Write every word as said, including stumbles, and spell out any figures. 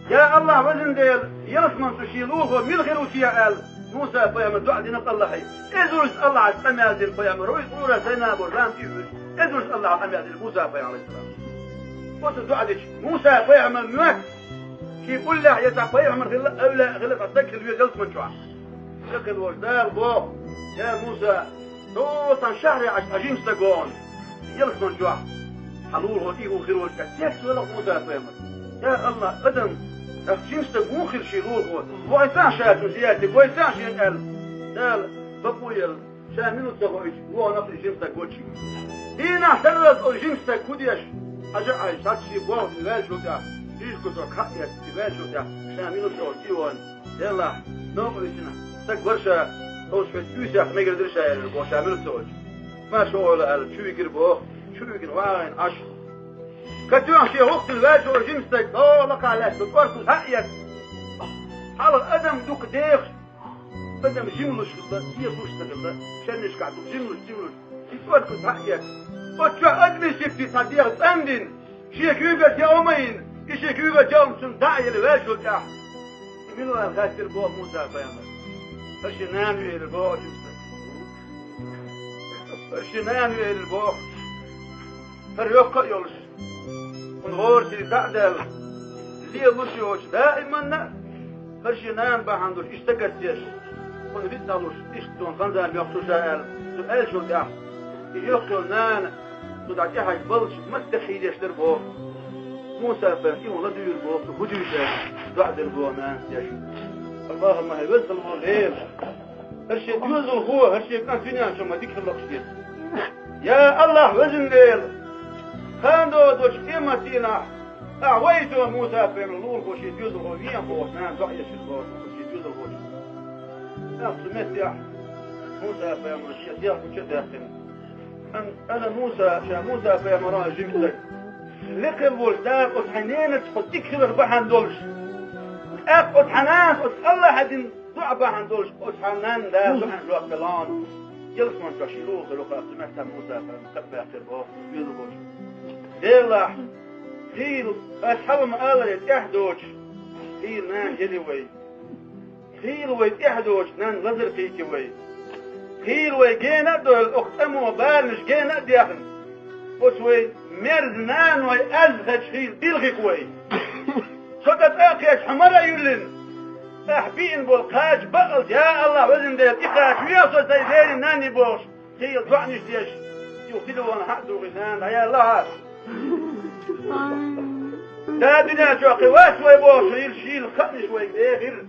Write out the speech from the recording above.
«Я Аллахь, везан Дела, ялсаман чу ший лулахо мила хир ву те?» — аьлла, Муса-пайхамара доӀа дина Аллахье. Эзарза Аллахьа къамаьл дина пайхамар ву, ТӀура Сайна боху лам тӀе а вуьйцу. Эзарза Аллахьа къамаьл дина Муса-пайхамар, алейхиссалам. Оцу доӀа дича, Муса-пайхамар моьтту, шен уллехь я цхьа пайхамар хилла, эвлаяъ хилла, цхьа стаг хилла веза ялсаман чохь. Цхьа хилла волчу Дала боху: «Я Муса, со цхьана шахьаре Ӏаш, Ӏа жима стаг вогӀу ялсаман чохь, хьан лулахо тӀе а хир волчу тӀехь, цецвелла Муса-пайхамар. Я Аллахь, адам, ах, жима стаг муха хир шен лулахо? Вай цхьаъ ша цунна зиярте, вай цхьаъ шена», — аьлла, Дала бакъо елла, ша мила ву ца хоуьйтуш, вогӀу нах и жима стаг гочи. Дийнахь тарралц оцу жима стаг хӀун деш, хьажа а хьаьжча, цхьацца шен боху ваьллачул тӀаьхьа, жижиг кусок хьаэцна, и ваьллачул тӀаьхьа, ша мила ву ца хоуьйтуш, тӀе а вахна, делахь, новкъа висина, стаг вара ша, тховса хӀета уьйсех мегар дира ша, элира боху, ша мила ву ца хоуьйтуш. Ма шо гӀойла аьлла, чу вигира боху, чу вигина вагӀийна Ӏаш. Катоьхна шен хӀуттина ваьллачу жима стаг, о, лакхахь лаьцна, тӀоркуз хьаэцна. Хьалха адам дукха дехаш, адам жималуш хилла, дехалуш ца хилла, шернашкахь дукха жималуш, жималуш, и тӀоркуз хьаэцна. Оцу чохь адамийн сипте цхьа дегӀ цӀандина, шен куьйгаш яа ма йина, и шен куьйгаш яа цунна дӀа а елла ваьллачул тӀаьхьа. И мила ву аьлла хаьттира боху Муса-пайхамар. ХӀара шен нана ву, элира боху оцу жима стага. ХӀара шен нана ву, элира боху. ХӀара йоккха а йолуш, хӀунда гӀорасига дӀа а даьлла, лелалуш йоцуш, даиманна а хӀара шен нана бахьана долуш иштта сагатдеш, хӀунда виъ дӀалуш, иштта суна хан-зама йоккхуш ша аьлла, цу аьллачул тӀаьхьа, и йоккха йолу нана цу дӀа тӀехьа баллачу маттах хьийзаш дара боху. Муса-пайхамар и хӀума ладуьйра боху, хӀун дуьйцу аьлла, доӀа дира боху нанас деш. Аллахумма, хьайн веза хилла волу Дела, хӀара шен доьзалхо, хӀара шен кӀант дуьнен чу ма дика хилла лакхаш деза. Я Аллахь, везан Дела, кхана догӀу долчу къематдийнахь ахь вайта Муса-пайхамаран лулахо шен доьзалхо вен бохуш, нана доӀа еш хилла боху шен доьзалхочун. ТӀаккха цу меттехь Муса-пайхамар шен дегӀ гуча а даьккхина: «Ан-, ана Муса», — ша Муса-пайхамар а жима стаг. «Лекха волчу Дала оцу хьайн ненаца хьо дика хилар бахьана долуш, тӀаккха оцу хьан нанас оцу Аллахьа дина доӀа бахьана долуш, оцу хьан нанна Дала доӀана жоп делахь, ялсаман чохь шен лулахо хир ву-кх», — цу меттехь Муса-пайхамар кхаъ баьккхира боху доьзалхочун. Делахь, хийла, ас хьалха ма-аллара, тӀаьхьа доцуш, хийла нана ели вай. Хийла вай тӀаьхьа доцуш, нанна лазар кхийти вай. Хийла вай гена а дойлла, оха цӀамо баланаш гена а дехна, оцу вай мерза наной аз хезча хийла билхи-кх вай. Со тӀе цӀа а кхетча, хьо мара а юьллина, ахь биъна болу кхача бакъалц, я Аллахь, везан Дела, и кхача вехаш со сайн дерриг нанни бохуш, хийла доӀанаш деш, юха телефон хьа а тухий, нана дӀаяьлла хьа. Да, дуьнен чохь кхин вац вай бохуш, хийла, шийла кхаънаш вайга дехира.